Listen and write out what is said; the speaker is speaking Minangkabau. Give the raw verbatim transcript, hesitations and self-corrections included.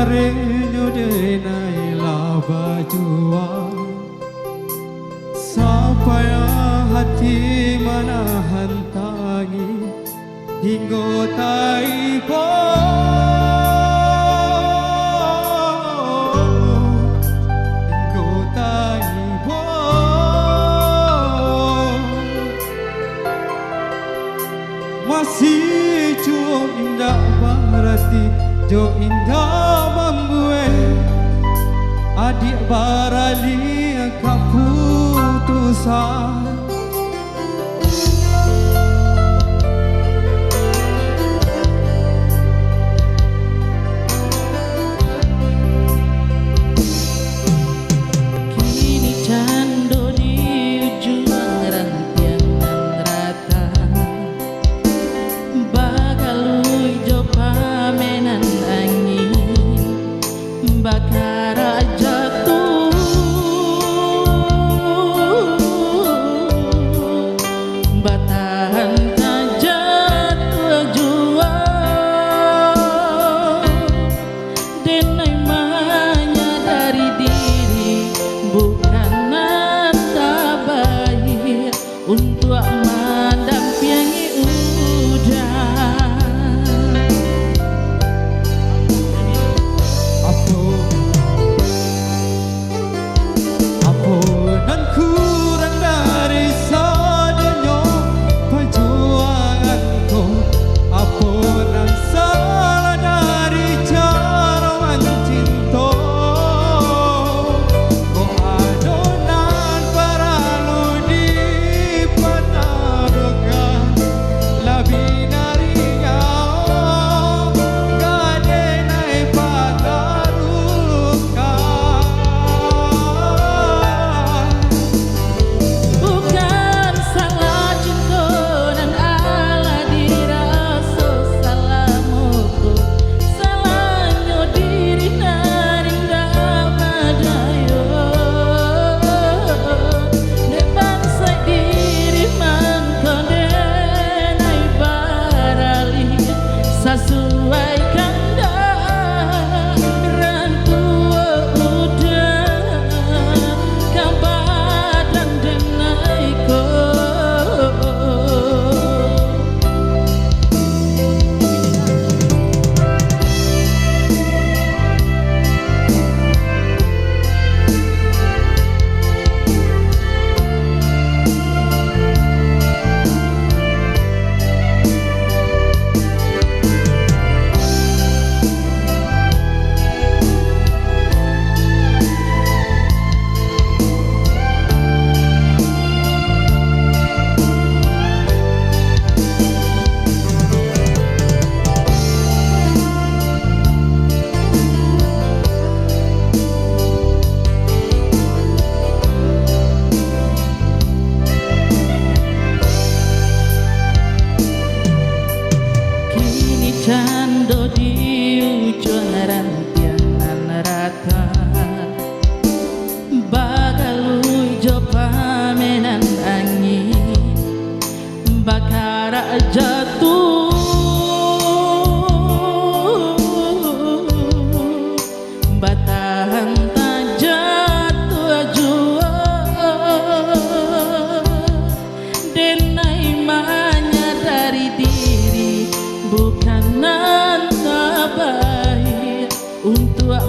Renyo denai lah bajuang, sapayah hati manahan tangih hinggo taibo, hinggo taibo. Masih jo indak barati, jo indak mambuek, adiak baralih kaputusan. Kini cando di ujuang rantiang nan rata, bagalui jo pamenan angin, bakarak jatuah, batahan tajatuah jua. Denai manyadari diri bukan nan tabaik untuak mandampiangi udan. Apo, apo nan kurang dari sadonyo pajuangan ko? Apo nan salah dari caro mancinto? Kok ado nan paralu dipataruhkan? Labiah dari nyawo, ka denai pataruhkan. Bukan salah cinto nan alah diraso salamo ko, salahnyo diri nan indak badayo. Dek bansaik diri mangko denai baralih, sasuai kandak rantua udan ka badan denai ko. Kini cando di ujuang rantiang nan rata, bagalui jo pamenan angin, bakarak jatuah, batahan tajatuah jua. Denai manyadari diri bukan nan tabaik untuak